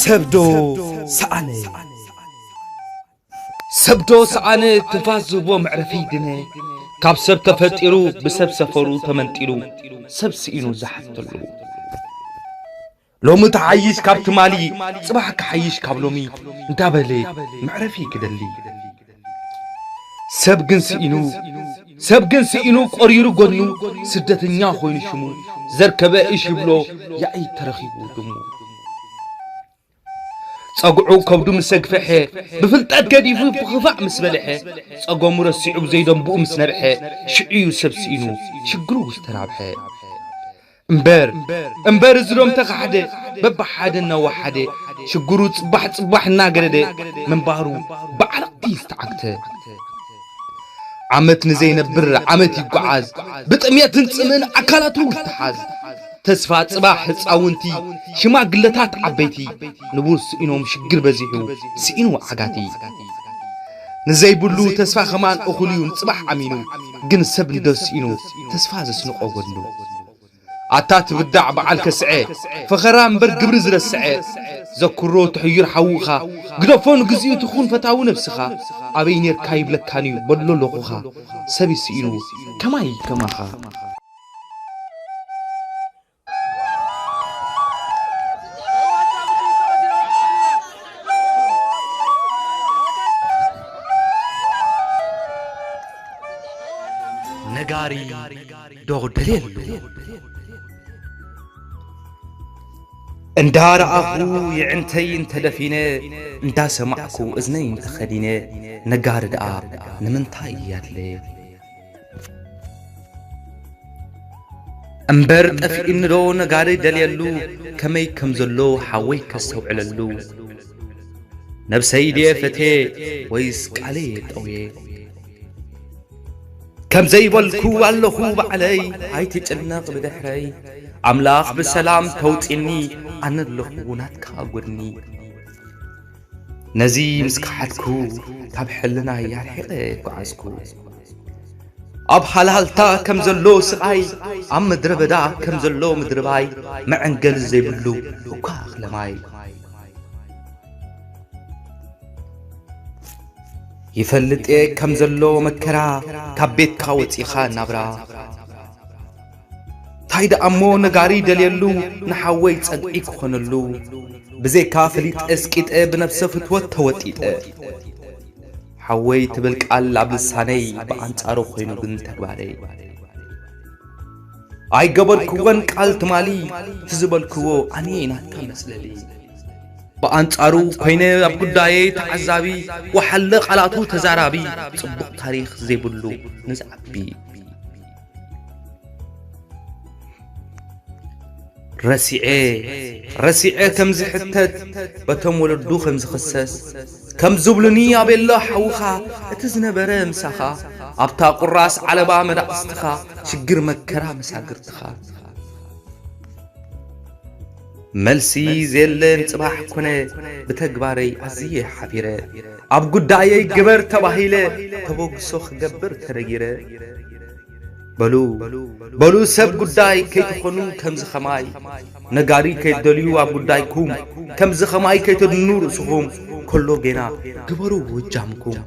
ሰብዶ ሰኣነ ሰብዶ ሰኣነ ትንፋስ ዝህቦ መዕረፊ ድነ ካብ ሰብ ተፈጢሩ ብሰብ ሰፈሩ ተመንጢሉ ሰብ ስኢኑ ዝሓተሉ ሎሚ ተሓይሽ ካብ ትማሊ ጽባሕ ክሓይሽ ካብ ሎሚ እንዳበለ መዕረፊ ክደሊ ሰብ ግን ስኢኑ ሰብ ግን ስኢኑ ቆሪሩ ጎኑ ስደተኛ ኮይኑ ሽሙ ዘርከበ እሽ ይብሎ ያኢ ተረኺቡ ድሙ ጸጉዑ ከብዱ ምስ ሰግፈሐ ብፍልጠት ገዲፉ ብኽፋእ ምስ በልሐ ጸገሙ ረሲዑ ብዘይደንብኡ ምስ ነብሐ ሽዑ እዩ ሰብ ስኢኑ ሽግሩ ዝተራብሐ እምበር እምበር እዚ ሎም ተኻሕደ በብሓደ እናወሓደ ሽግሩ ጽባሕ ጽባሕ እናገደደ ምንባሩ ብዓለቕቲ ዝተዓግተ ዓመት ንዘይነብር ዓመት ይጓዓዝ ብጥሜትን ጽምን ኣካላቱ ይተሓዝ ተስፋ ጽባሕ ህጻውንቲ ሽማግለታት ዓበይቲ ንቡር ስኢኖም ሽግር በዚሑ ስኢኑ ዓጋቲ ንዘይብሉ ተስፋ ኸማን እኹል እዩ ንጽባሕ ኣሚኑ ግን ሰብ እንዶ ስኢኑ ተስፋ ዘስንቆ ጎድሉ ኣታ ትብዳዕ በዓል ከስዐ ፈኸራ እምበር ግብሪ ዝረስዐ ዘኩሮ ትሕዩር ሓውኻ ግደፎ ንግዚኡ ትኹን ፈታዊ ነብስኻ ኣበይ ኔርካ ይብለካን እዩ በሎ ኣለኹኻ ሰብ ይስኢኑ ከማይ ከማኻ ነጋሪ ዶ ደልየሉ እንዳ ረኣኹ የዕንተይ እንተደፊነ እንዳ ሰማዕኩ እዝነይ እንተኸዲነ ነጋሪ ደኣ ንምንታይ ያድለ እምበር ጠፊእኒ ዶ ነጋሪ ደልየሉ ከመይ ከም ዘሎ ሓወይ ከስተውዕለሉ ነብሰይ ድየ ፈትየ ወይስ ቃለይ ጠውየ ከም ዘይበልኩ ኣለኹ ባዕለይ ኣይትጨነቕ ብድሕረይ ኣምላኽ ብሰላም ተውፅኒ ኣነ ኣለኹ ናትካ ጎድኒ ነዚ ምስ ከሓድኩ ካብ ሕልናይ ኣርሒቐ ጓዓዝኩ ኣብ ሃልሃልታ ከም ዘሎ ስቓይ ኣብ ምድረ በዳ ከም ዘሎ ምድርባይ መዐንገል ዘይብሉ እኳ ኣኽለማይ ይፈልጥ እየ ከም ዘሎ መከራ ካብ ቤትካ ወፂኻ ናብራ እንታይ ደኣ እሞ ነጋሪ ደልየሉ ንሓወይ ፀግዒ ክኾነሉ ብዘይካ ፈሊጠ እስቂጠ ብነብሰ ፍትወት ተወጢጠ ሓወይ ትብል ቃል ኣብ ልሳነይ ብኣንጻሩ ኮይኑ ግን ተግባረይ ኣይገበርክዎን ቃል ትማሊ ትዝበልክዎ ኣነ ናትካ መስለሊ ብኣንጻሩ ኮይነ ኣብ ጉዳየይ ተዓዛቢ ወሓለ ቃላቱ ተዛራቢ ጽቡቕ ታሪኽ ዘይብሉ ንዝዓቢ ረሲዐ ረሲዐ ከም ዝሕተት በቶም ወለዱ ከም ዝኽሰስ ከም ዝብሉኒ ኣቤሎ ሓውኻ እቲ ዝነበረ ምሳኻ ኣብታ ቁራስ ዓለባ መዳቕስትኻ ሽግር መከራ መሳግርትኻ መልሲ ዘየለ ንጽባሕ ኮነ ብተግባረይ ኣዝየ ሓፊረ ኣብ ጉዳየይ ግበር ተባሂለ ተበግሶ ክገብር ተደጊረ በሉ በሉ ሰብ ጉዳይ ከይትኾኑ ከምዚ ኸማይ ነጋሪ ከይትደልዩ ኣብ ጉዳይኩም ከምዚ ኸማይ ከይተድኑ ርእስኹም ከሎ ጌና ግበሩ ውጃምኩም